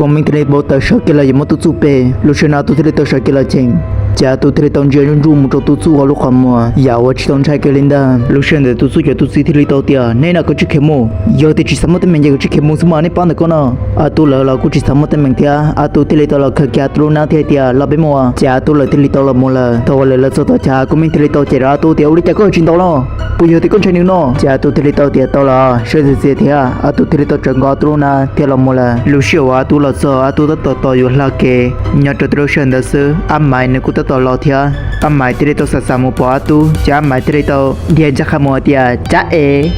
Koob Meej thiaj li npau taws sawv kiag los yuav muab Tub Txuj pe. Lub sij hawm no Tub Txuj thiaj li tau sawv kiag los cheem, ces Tub Txuj thiaj li tau ntsia zuj zus mus rau Tub Txuj hauv lub qhov muag yam uas tsis tau ntshai kiag li ntag. Lub sij hawm ntawd Tub Txuj cov tub txib thiaj li tau tias, Neb no koj tsis khiav mus, yog tias tsis xav muaj teeb meem ces koj tsis khiav mus xwb mas, neb pab ntawm koj no. Ob tug lawv los kuj tsis xav muaj teeb meem thiab, ob tug thiaj li tau los khaws kiag ob tug lub hnab thiab tias, Los peb mus. Ces ob tug lawv thiaj li tau los mus lawm. Thaum uas lawv los txog tom chav, Koob Meej thiaj li tau cem rau ob tug tias, Ua li cas koj tsis ntaus los? Puas yog tias koj ntshai nws no? Ces ob tug thiaj li tau tias, Tau los, sawv txias txias thiab ob tug thiaj li tau tsawv nkaus ob tug lub hnab thiab los mus lawm. Lub sij hawm uas ob tug los txog, ob tug tab tom tos yuav hla kev. Nyob rau tib lub sij hawm ntawd xwb, Ab Maiv nws kuj tab tom los thiab. Ab Maiv thiaj li tau xav xav mus pom ob tug, ces Ab Maiv thiaj li tau dhia ncaj qha mus hais tias, Cab es,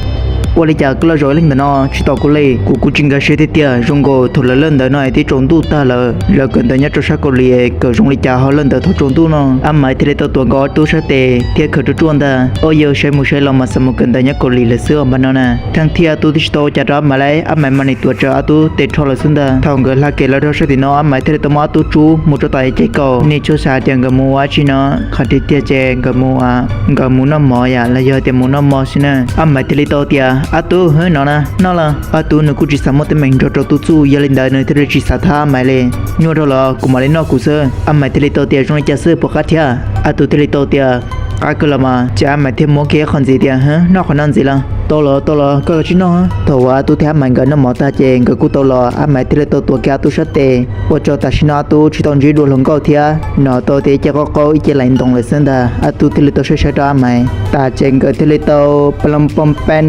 ua li cas koj loj zaum ib leeg ntawm no tsis tos kuv li? Kuv kuj tsis nkag siab tiag tiag, zoo nkaus thaum lawv lawj ntawv no es twb tsaus ntuj tag lawm, lawv kawm ntawv nyob rau sab Kaus Lim es kawm zoo li cas ho lawj ntawv thaum tsaus ntuj no? Ab Maiv thiaj li tau tuav nkaus ob tug sab tes thiab khaws ruaj ruaj ntag. Ob yawg saib mus saib los mas xav mus kawm ntawv nyob Kaus Lim lawm xwb os npag no na. Thaum thiaj ob tug twb tsis tau ua cas rau Ab Maiv li, Ab Maiv mam li tuav tsawv ob tug tes rho lawm xwb ntag. Thaum nkawd hla kev los rau sab tim no, Ab Maiv thiaj li tau muab ob tug tsub mus rau tom ib ceg kaum. Nej tsuas xav tias nkawd mus ua dab tsi no? Qhov tiag tiag ces nkawd mus, nkawd mus noj mov yam los yog tias mus noj mov xwb na. Ab Maiv thiaj li tau tias, Ob tug, hwb no na, noj los. Ob tug nws kuj tsis xav muaj teeb meem nrog rau Tub Txuj, yog li ntawd nws thiaj li tsis xav thab Ab Maiv li. Nyuaj dhau los, kuv mam li noj kuv xwb. Ab Maiv thiaj li tau tias, Zoo li cas xwb, puas qab thiab? Ob tug thiaj li tau tias, Qab kawg los mas. Ces Ab Maiv thiaj muab kiag ib qho ntxiv tias, Hwb, noj qhov no ntxiv los. Tau los, tau los, koj kav tsij noj. Thaum uas ob tug thiab Ab Maiv nkawd noj mov tag ces nkawd kuj tau los. Ab Maiv thiaj li tau tuav kiag ob tug sab tes, ua rau tam sim no ob tug tsis tau ntsib dua hluas nkauj thiab, hnov tau tias ib ce qaub qaub ib ce lais ntoo lawm xwb ntag. Ob tug thiaj li tau saib saib rau Ab Maiv tas ces nkawd thiaj li tau plooj plooj peej.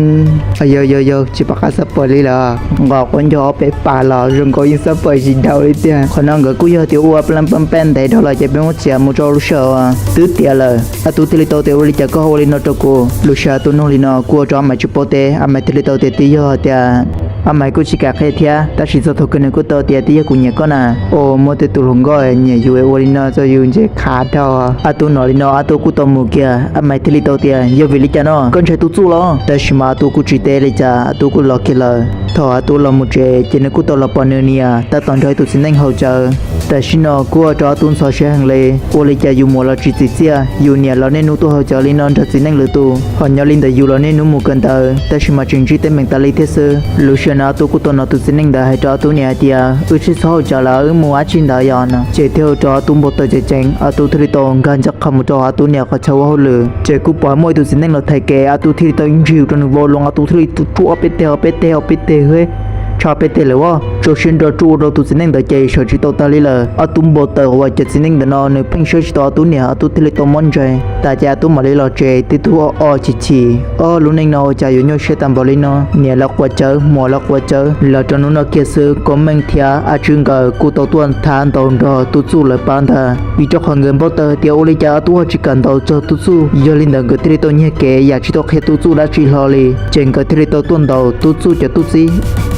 Yog yog yog, tsis pom qab xab pais li lawm. Nqos quav ncaug ob peb pas los zoo nkaus yeej xab pais tsis dhau li tiag. Qhov no nkawd kuj yog tias ua plooj plooj peej ntev dhau los ces peb muab txiav mus rau lub sij hawm twb tiav lawm. Ob tug thiaj li tau tias, Ua li cas koj ho ua li no rau kuv? Lub sij hawm ob tug nug li no kuj ua rau Ab Maiv tsis paub teb. Ab Maiv thiaj li tau tias, Twb yog tias, Ab Maiv kuj tsis kam qhia thiab, tab sis txog thaum kawg nws kuj tau tias, Twb yog kuv nyiam koj na. Os, muaj tej tus hluas nkauj nyiam yus ua li no txog yus ntses khav dhau. Ob tug hnov li no ob tug kuj tau mus kiag. Ab Maiv thiaj li tau tias, Yog vim li cas no koj ntshai Tub Txuj los? Tab sis mas ob tug kuj tsis teb li cas, ob tug kuj los kiag lawm. Thaum ob tug los mus tsev ces nws kuj tau los pom nws niam tab tom nrog ib tus txiv neej haus cawv. Tam sim no kuj ua rau ob tug ntxhov siab heev li. Ua li cas yus muam los tsis txim txiaj, yus niam los niaj hnub tuaj haus cawv li no nrog txiv neej lwm tus, ho nyob li ntawd yus los niaj hnub mus kawm ntawv, tab sis mas tseem ntsib teeb meem tas li thiab xwb. Lub sij hawm no ob tug kuj tau hnov tus txiv neej ntawd hais rau ob tug niam hais tias, Wb tsis txhob haus cawv lawm, wb mus ua dab tsi ntawd yom no. Ces thiaj ua rau ob tug npau taws ceev ceev, ob tug thiaj li tau nkag ncaj qha mus rau ob tug niam qhov chaw ua hauj lwm. Ces kuj pom muaj ib tus txiv neej los thaiv kev, ob tug thiaj li tau ib ntsis ua rau nws vau loo, ob tug thiaj li tsuj ob peb teg, ob peb teg, ob peb teg, tshaj peb teg lawm as. Rau siab nrog tsuj ua rau tus txiv neej ntawd ces sawv tsis tau tag li lawm. Ob tug npau taws uas cov txiv neej ntawm no nws pheej saib tsis tau ob tug niam, ob tug thiaj li tau mob ntsais tas ces ob tug mam li los tsev, tib tug o o chim chim. Ob lub neej no ua cas yuav nyuaj siab tag npaum li no, niam los quav cawv, muam los quav cawv. Los rau hnub no kiag xwb, Koob Meej thiab Ab Tswb nkawd kuj tau tuaj thab ntaus nrog Tub Txuj lawv pab ntag, vim rau qhov nkawd npau taws tias ua li cas ob tug ho tsis kam ntaus txog Tub Txuj. Yog li ntawd nkawd thiaj li tau nyiag kev yam tsis tau qhia Tub Txuj dab tsi hlo li. Ces nkawd thiaj li tau tuaj ntaus Tub Txuj cov tub txib,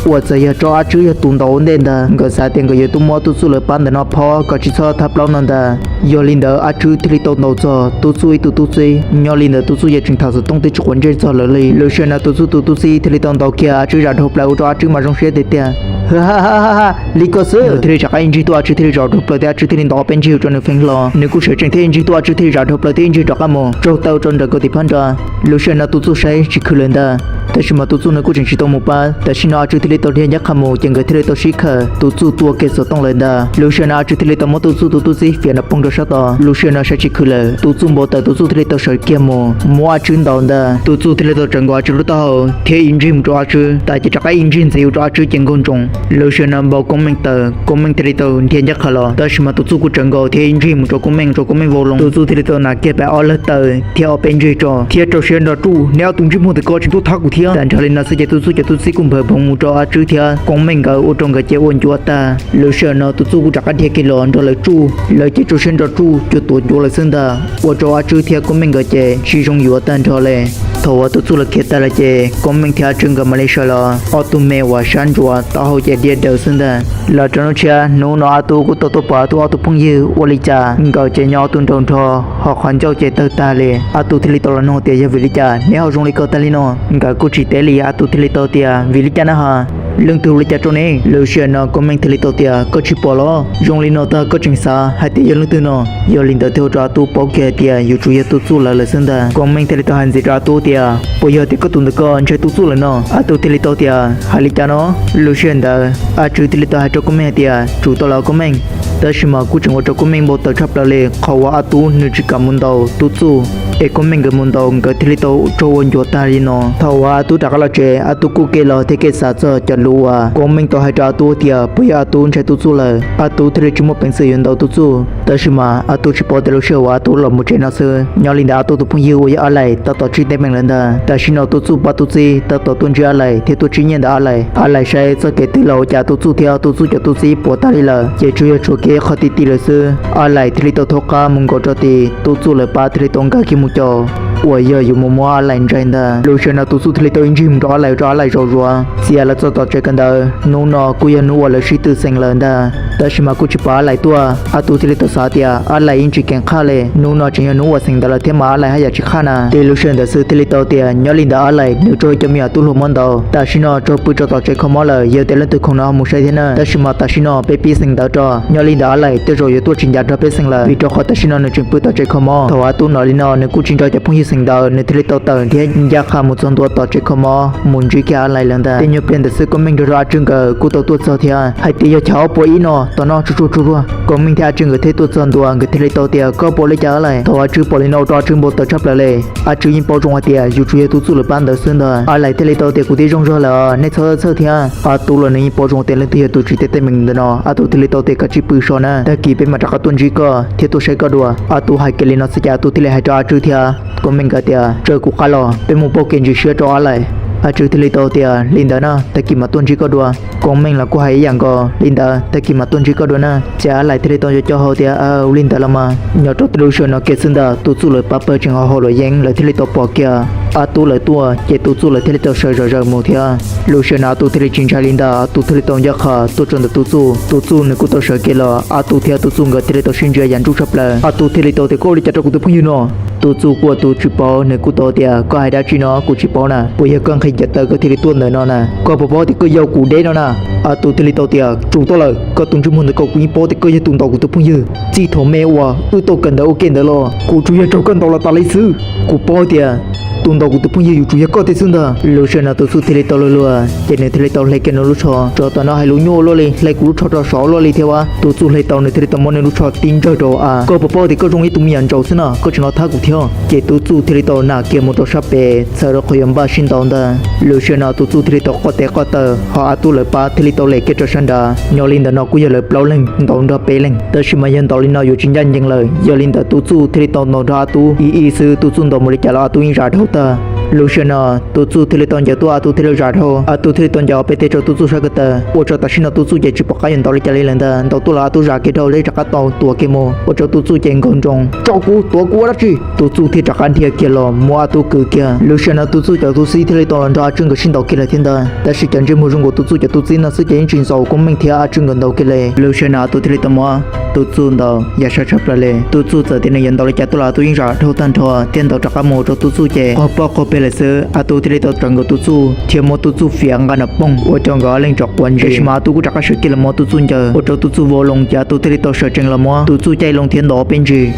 uas txawm yog rau Ab Tswb yog tus ntaus ua ntej ntag. Nkawd xav tias nkawd yuav tuaj muab Tub Txuj lawv pab ntawm no phob kom tsis txhob thab plaub no ntag. Yog li ntawd Ab Tswb thiaj li tau ntaus txog Tub Txuj ib tug tub txib. Nyob li ntawd Tub Txuj yog tseem tham xov tooj twb tsis quav ntsej txog lawv li. Lub sij hawm no Tub Txuj tus tub txib thiaj li tau ntaus kiag Ab Tswb zam dhau plaws ua rau Ab Tswb mas zoo siab tiag tiag. Ha ha ha ha, li ko xwb. Nkawd thiaj li rov qab ib ntsis tuaj, Ab Tswb thiaj li zam dhau plaws thiab Ab Tswb thiaj li ntaus ob peb ntsis ua rau nws feeb hlo. Nws kuj sawv tsees thiab ib ntsis tuaj, Ab Tswb thiaj li zam dhau plaws thiab ib ntsis rov qab mus raug taw ua rau nram kaum tim phab ntsa. Lub sij hawm no Tub Txuj saib tsis khwv lawm ntag. Tab sis mas Tub Txuj nws kuj tseem tsis tau mus pab. Tam sim no Ab Tswb thiaj li tau dhia ncaj qha mus ces nkawd thiaj li tau sib khawm, Tub Txuj tua kiag xov tooj lawm ntag. Lub sij hawm no Ab Tswb thiaj li tau muab Tub Txuj tus tub txib fiav nram poob rau sab tod. Lub sij hawm no saib tsis khwv lawm, Tub Txuj npau taws, Tub Txuj thiaj li tau sawv kiag mus muab Ab Tswb ntaus ntag. Tub Txuj thiaj li tau tsawv nkaus Ab Tswb lub taub hau thiab ib ntsig mus rau Ab Tswb tas ces rov qab ib ntsig ntxiv ua rau Ab Tswb ces nkaug ntsoov. Lub sij hawm no npau Koob Meej taws, Koob Meej thiaj li tau dhia ncaj qha los, tab sis mas Tub Txuj kuj tsawv nkaus thiab ib ntsig mus rau Koob Meej, ua rau Koob Meej vau loo. Tub Txuj thiaj li tau hnav kiag pais ob lawg taw thiab ob peb ntsig tso thiab rau siab nrog tsuj, Neb ob tug ntsej muag ntawm ko tseem tuaj thab kuv thiab. Tag nrho li no xwb ces Tub Txuj cov tub txib kuj nphawv phoov mus rau Ab Tswb thiab Koob Meej nkawd ua rau nkawd ces ua ncuav tag. Lub sij hawm no Tub Txuj kuj rov qab dhia kiag los nrog lawv tsuj, lawv ces rau siab nrog tsuj cuag tuav ncuav lawm xwb ntag, ua rau Ab Tswb thiab Koob Meej nkawd ces sib zoo yuav tag nrho li. Thaum uas Tub Txuj los khiav tag lawm ces Koob Meej thiab Ab Tswb nkawd mam li sawv los, ob tug me uas sab ntsuav taub hau ces dhia daws xwb ntag. Los rau hnub tshiab, hnub no Ab Tub kuj tau tuaj pom Ab Tub ob tug phooj ywg ua li cas nkawd ces nyob ob tug nraug nrho, ho qhov ncauj ces tawg tag li. Ab Tub thiaj li tau los nug tias yog vim li cas neb ho zoo li ko tag li no. Nkawd kuj tsis teb li, Ab Tub thiaj li tau tias vim li cas na ho Leej twg ua li cas rau ne? Lub sij hawm no Koob Meej thiaj li tau tias, koj tsis pom los? Zoo li no tag koj tseem xav hais tias yog leej twg no? Yog li ntawd thiaj ua rau Ab Tub paub kiag hais tias yuav tsum yog Tub Txuj lawv lawm xwb ntag. Koob Meej thiaj li tau hais ntxiv rau Ab Tub tias, puas yog tias koj tus ntawm ko ntshai Tub Txuj lawm no? Ab Tub thiaj li tau tias, hais li cas no? Lub sij hawm ntawd Ab Tswb thiaj li tau hais rau Koob Meej hais tias, tsum tau lawm Koob Meej. Tab sis mas kuj tseem ua rau Koob Meej npau taws tshaj plaws li qhov uas Ab Tub nws tsis kam mus ntaus Tub Txuj, es Koob Meej nkawd mus ntaus nkawd thiaj li tau raug ua ncuav tag li no. Thaum uas Ab Tub rov qab los tsev, Ab Tub kuj kev los thiab kev xav txog cov lus uas Koob Meej tau hais rau Ab Tub tias puas yog Ab Tub ntshai Tub Txuj lawm, Ab Tub thiaj li tsis muaj peev xwm yuav ntaus Tub Txuj. Tab sis mas Ab Tub tsis paub tias lub sij hawm uas Ab Tub los mus tsev no xwb, nyob li ntawd Ab Tub tus phooj ywg uas yog Ab Lais tab tom tsib teeb meem lawm ntag. Tam sim no Tub Txuj pab Tub Txib tab tom tuaj ntsib Ab Lais thiab tuaj tsib nyiaj ntawm Ab Lais. Ab Lais saib txoj kev twg los ua cas Tub Txuj thiab Tub Txuj cov tub txib puas tag li lawm, ces tsuas yog tshuav kev qhov ti ti lawm xwb. Ab Lais thiaj li tau thaub qab mus nkaus rau tim Tub Txuj lawv pab thiaj li tau nkag kiag mus caum uas yog yuav mus muab Ab Lais ntsais ntag. Lub sij hawm no Tub Txuj thiaj li tau ib ntsis mus rau Ab Lais, rau Ab Lais zaum zuav txiav lawv txog tom tsev kawm ntawv. Hnub no kuj yog hnub uas lawv sib tw xeem lawm ntag, tab sis mas kuj tsis pom Ab Lais tuaj. Ab Tub thiaj li tau xav tias Ab Lais yeej tsis keev qhaj li, hnub no tseem yog hnub uas xeem ntawv lawm thiab mas Ab Lais haj yam tsis qhaj na. Tib lub sij hawm ntawd xwb thiaj li tau tias nyob li ntawd Ab Lais nws raug cov me nyuam tub hluas muab ntaus, tam sim no raug pw rau tom tsev kho mob lawm, yog tias leej twg khoom no ho mus saib thiab na. Tab sis mas tam sim no peb pib xeem ntawv rau, nyob li ntawd Ab Lais tej zaum yuav tuaj tsis ncav nrog peb xeem lawm, vim rau qhov tam sim no nws tseem pw tom tsev kho mob. Thaum Ab Tub hnov li no nws kuj tsis nrog cov phooj ywg xeem ntawv, nws thiaj li tau tawm thiab ncaj qha mus txog ntua tom tsev kho mob mus ntsib kiag Ab Lais lawm ntag. Tej nyuag pliag ntawd xwb Koob Meej nrog rau Ab Tswb nkawd kuj tau tuaj txog thiab hais tias yog chav ob puas ib no tom no tsuj tsuag tsuj tsuag. Koob Meej thiab Ab Tswb nkawd thiaj tuaj txog ntua, nkawd thiaj li tau tias koj pom li cas Ab Lais? Thaum Ab Tswb pom li no ua rau Ab Tswb npau taws tshaj plaws li. Ab Tswb yeej paub zoo hais tias yuav tsum yog Tub Txuj lawv pab ntawd xwb ntag. Ab Lais thiaj li tau tias kuv twb zoo zog lawm, nej txhob txhawj thiab. Ab Tub los nws yeej paub zoo tias leej twg yog tus tsis teb teeb meem ntawm no. Ab Tub thiaj li tau tias koj cia li pw so na, tag kis peb mam rov qab tuaj ntsib koj thiab tuaj saib koj dua. Ab Tub hais kiag li no xwb ces Ab Tub thiaj li hais rau Ab Tswb thiab Koob Meej nkawd tias tsaws kuv qab los peb mus pauj kev ntsis siab rau Ab Lais. Ab Tswb thiaj li tau tias li ntawd na, tag kis mam tuaj ntsib koj dua. Koob Meej los kuj hais ib yam nkaus, li ntawd tag kis mam tuaj ntsib koj dua na. Ces Ab Lais thiaj li tau nco nco hau tias ua li ntawd los mas. Nyob rau lub sij hawm no kiag xwb ntag Tub Txuj lawv pab pawg tseem ho haus luam yeeb, lawv thiaj li tau pom kiag Ab Tub lawv tuaj ces Tub Txuj lawv thiaj li tau sawv zom zaws mus thiab. Lub sij hawm no Ab Tub thiaj li tsis ntshai li ntag, Ab Tub thiaj li tau ncaj qha tuaj txog ntawm Tub Txuj. Tub Txuj nws kuj tau sawv kev los, Ab Tub thiab Tub Txuj nkawd thiaj li tau sib ntsia yam ntsuj tshaj plaws. Ab Tub thiaj li tau tias koj ua li cas rau kuv tus phooj ywg no? Tub Txuj kuj ua tus tsis paub, nws kuj tau tias koj hais dab tsi no kuv tsis paub na, puas yog koj nqhis ncaws taw koj thiaj li tuaj ntawm no na? Koj puas paub tias koj yau kuv deb no na? Ab Tub thiaj li tau tias tsum tau lawm, koj tus ntsej muag ntawm koj kuv yeej paub tias koj yog tus ntaus kuv tus phooj ywg. Txij thaum me uas wb tau kawm ntawv ua ke ntawd los kuv tsuas yog raug koj ntaus los tas li xwb. Kuv paub tias tus ntaus kuv tus phooj ywg yuav tsum yog koj tiag xwb ntag. Lub sij hawm no Tub Txuj thiaj li tau luag luag ces nws thiaj li tau hle kiag nws lub tsho rau tom no hais lus nyuaj ua luaj li, hle kuv lub tsho rau saud ua luaj li thiab ua. Tub Txuj hle tau nws thiaj li tau muab nws lub tsho tib ntsawg rau Ab. Koj puas paub tias koj zoo ib tug me nyuam ntsaum xwb no, koj tseem los thab kuv thiab? Ces Tub Txuj thiaj li tau nam kiag mus rau sab pem txhawm rau qhov yuav npaj sib ntaus ntag. Lub sij hawm no Tub Txuj thiaj li tau quaj tes quaj taw, ho Ab Tub lawv pab thiaj li tau lem kiag rau sab nrad. Nyob li ntawm no kuj yog lawv plaub leeg ntaus nrog peb leeg, tab sis mas yog ntaus li no yuav tsis ncaj ncees lawm. Yog li ntawd Tub Txuj thiaj li tau ntaus nrog Ab Tub ib ib xwb, Tub Txuj ntaus mus li cas los Ab Tub yeej zam dhau tag. Lub sij hawm no Tub Txuj thiaj li tau ncaws tuaj, Ab Tub thiaj li zam dhau, Ab Tub thiaj li tau ncaws ob peb teg rau Tub Txuj sab ko taw, ua rau tam sim no Tub Txuj ces tsis pom qab yuav ntaus li cas li lawm ntag. Ntaus tuaj los Ab Tub zam kiag dhau thiab rov qab tau tuav kiag mus, ua rau Tub Txuj ces nkaug nroos, tso kuv, tuav kuv ua dab tsi? Tub Txuj thiaj rov qab nrhiav kiag los muab Ab Tub kwv kiag. Lub sij hawm no Tub Txuj cov tub txib thiaj li tau los nrog Ab Tswb nkawd sib ntaus kiag lawm thiab ntag, tab sis cov ntsej muag zoo nkaus Tub Txuj cov tub txib no xwb ces yeej tsis ntxaus Koob Meej thiab Ab Tswb nkawd ntaus kiag li. Lub sij hawm no Ab Tub thiaj li tau muab Tub Txuj ntaus ya sab tshaj plaws li. Tub Txuj txawm tias nws yuav ntaus li cas tuaj los Ab Tub yeej zam dhau tag nrho thiab ntaus rov qab mus rau Tub Txuj ces qaug poj qaug peg lawm xwb. Ab Tub thiaj li tau tsawv nkaus Tub Txuj thiab muab Tub Txuj fiav nqa nrov poog ua rau nkawd ob leeg rov quav ntsis, tab sis mas Ab Tub kuj rov qab sawv kiag los muab Tub Txuj ncaws, ua rau Tub Txuj vau loo ces Ab Tub thiaj li tau sawv tsees los muab Tub Txuj caij loo thiab ntaus ob peb ntsis.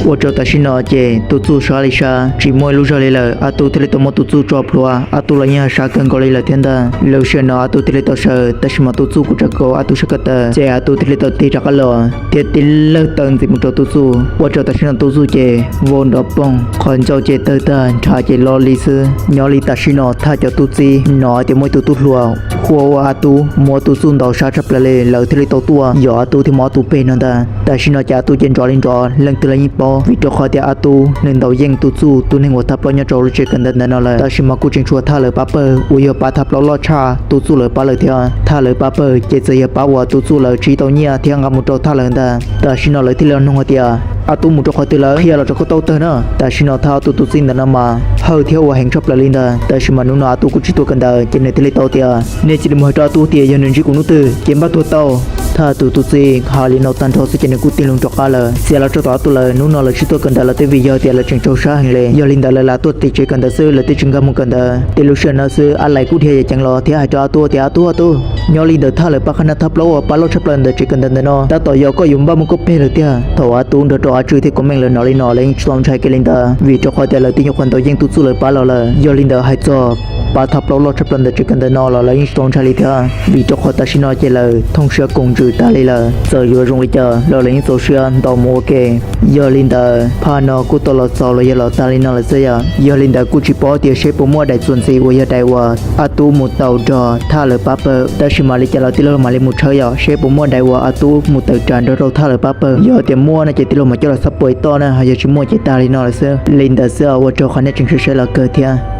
Ua rau tam sim no ces Tub Txuj sab li sab tsis muaj ib lub zog li lawm, Ab Tub thiaj li tau muab Tub Txuj tso plhuav, Ab Tub los yeej sab kawg nkaus li lawm thiab ntag. Lub sij hawm no Ab Tub thiaj li tau sawv, tab sis mas Tub Txuj kuj tsaws kaus Ab Tub sab ko taw, ces Ab Tub thiaj li tau tig rov qab los thiab tig lawg taw ntxiv mus rau Tub Txuj. Ua rau tam sim no Tub Txuj ces vau nrov poog, qhov ncauj ces tawg tag, ntshav ces lo li xwb. Nyob li tam sim no Thaj cov tub txib hnov tias muaj ib tug tub hluas hu ua Ab Tub muab Tub Txuj ntaus sab tshaj plaws li, lawv thiaj li tau tuaj yos Ab Tub thiab muab Ab Tub peg no ntag. Tam sim no ces Ab Tub ces nrov li nrov, leej twg los yeej paub, vim rau qhov tias Ab Tub nws ntaus yeej Tub Txuj tus neeg uas thab plaub nyob rau lub tsev kawm ntawv ntawm no lawm. Tab sis mas kuj tseem tshuav Thaj lawv pab pawg uas yog pab thab plaub loj tshaj Tub Txuj lawv pab lawm thiab. Thaj lawv pab pawg ces txawm yog pab uas Tub Txuj lawv tsib tau nyiaj thiab nqa mus rau Thaj lawv ntag. Tam sim no lawv thiaj li noog hais tias Ab Tub mus rau qhov twg lawm, qhia los rau koj tau tag na. Tam sim no Thaj ob tug tub txib ntawm no mas hawj thiab ua heev tshaj plaws li ntag. Tab sis mas hnub no Ab Tub kuj tsis tuaj kawm ntawv ces nws thiaj li tau tias nej cia li mus hais rau Ab Tub tias yog nws ntsib kuv hnub twg ces npaj tuag tau. Thaj tus tub txib hais li no tag nrho xwb ces nws kuj tig loo rov qab lawm. Txiav los rau tom ob tug lawm, hnub no lawv tsis tuaj kawm ntawv lawm twb vim yog tias lawv tseem tsaug sab heev li. Yog li ntawd lawv lam tuaj tim tsev kawm ntawv xwb, lawv twb tsis nkag mus kawm ntawv. Tej lub sij hawm no xwb Ab Lais kuj dhia yam ceev los thiab hais rau Ab Tub tias, Ab Tub, Ab Tub, nyob li ntawd thaj lawv pab qhab naj thaj plaub uas pab loj tshaj plaws ntawm tsev kawm ntawv ntawm no tab tom yog koj yuav npaj muaj koj peg lawm tiag. Thaum Ab Tub nrog rau Ab Tswb thiab Kov Meej lawv hnov li no lawv yeej tsis tau ntshai kiag li ntawd, vim rau qhov tias lawv twb nyuam qhuav ntaus yeej tub txuj lawv pab los lawm. Yog li ntawd hais txog pab thaj plaub loj tshaj plaws ntawm tsev kawm ntawv no los lawv yeej tsis tau ntshai li thiab, vim rau qhov tam sim no ces lawv thooj siab koom ntsws tag li lawm. Txawm yuav zoo li cas los lawv yeej txaus siab ntaus mus ua ke. Yog li ntawd phaj no kuj tau los txaus los yog los tag li no lawm xwb yom. Yog li ntawd kuj tsis paub tias seb puas muaj daim txuas ntxiv uas yog daim uas Ab Tub mus tau nrog thaj lawv pab pawg. Tab sis mam li cas los tij laug mam li mus tshawb yom, seb puas muaj daim uas Ab Tub mus tawm tsam nrog rau thaj lawv pab pawg. Yog tias muaj no ces tij laug mam coj los xab pua ib toj na, ho yog tsis muaj ces tag li no lawm xwb. Li ntawd xwb, ua rau qhov nej tseem saib saib los kawg thiab.